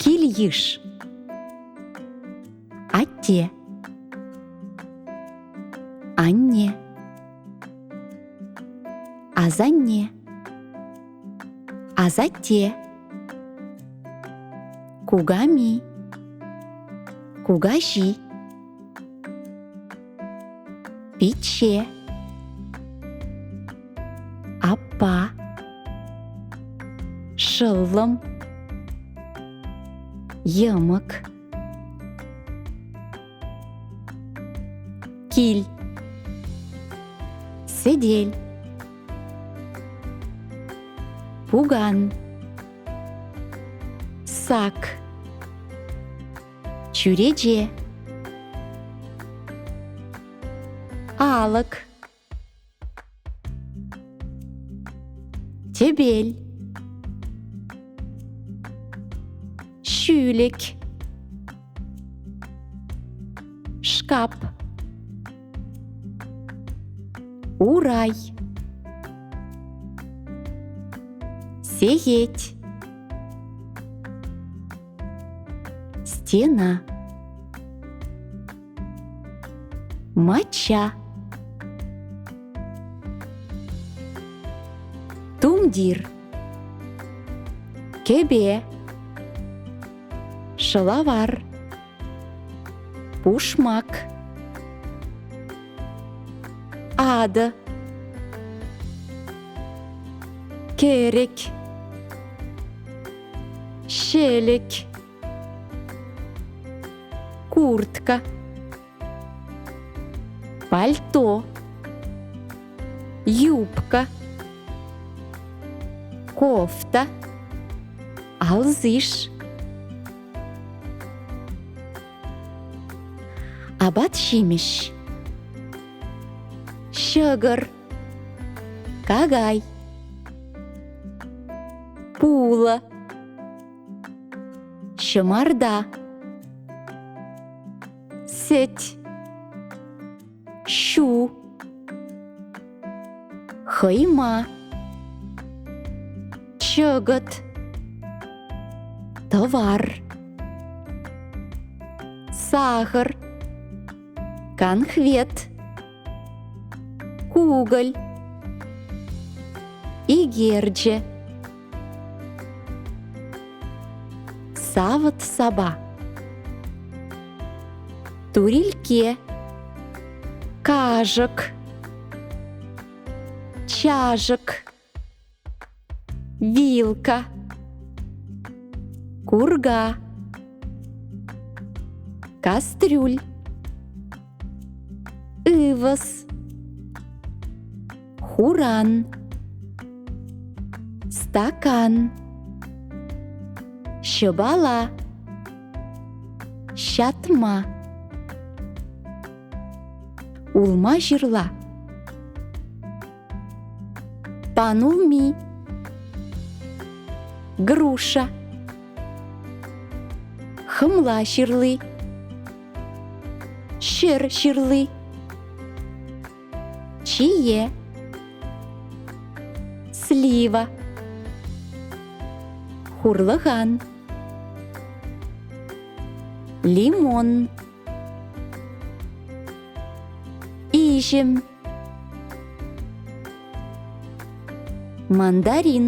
Кил-йыш. Атте. Анне. Асанне. Асатте. Куками. Кукаҫи. Пичче. Аппа. Шӑллӑм. Йӑмӑк. Кил. Сӗтел. Пукан. Сак. Чӳрече. Алӑк. Тӗпел. Ҫӳлӗк. Шкап. Урай. Сехет. Стена. Мачча. Тумтир. Кӗпе. Шӑлавар. Пушмак. Атӑ. Кӗрӗк. Ҫӗлӗк. Куртка. Пальто. Юбка. Кофта. Алсиш. Апат-ҫимӗҫ. Ҫӑкӑр. Какай. Пулӑ. Ҫӑмарта. Сӗт. Ҫу. Хӑйма. Чӑкӑт. Тӑвар. Сахӑр. Канхвет. Кукӑль. Икерчӗ. Савӑт-сапа. Турилкке. Кашӑк. Чашӑк. Вилка. Курка. Кастрюль. Ывӑс. Хуран. Стакан. Ҫӑпала. Ҫатма. Улма-ҫырла. Панулми. Груша. Хӑмла ҫырли. Ҫӗр ҫырли. Чие. Слива. Хурлӑхан. Лимон. Иҫӗм. Мандарин.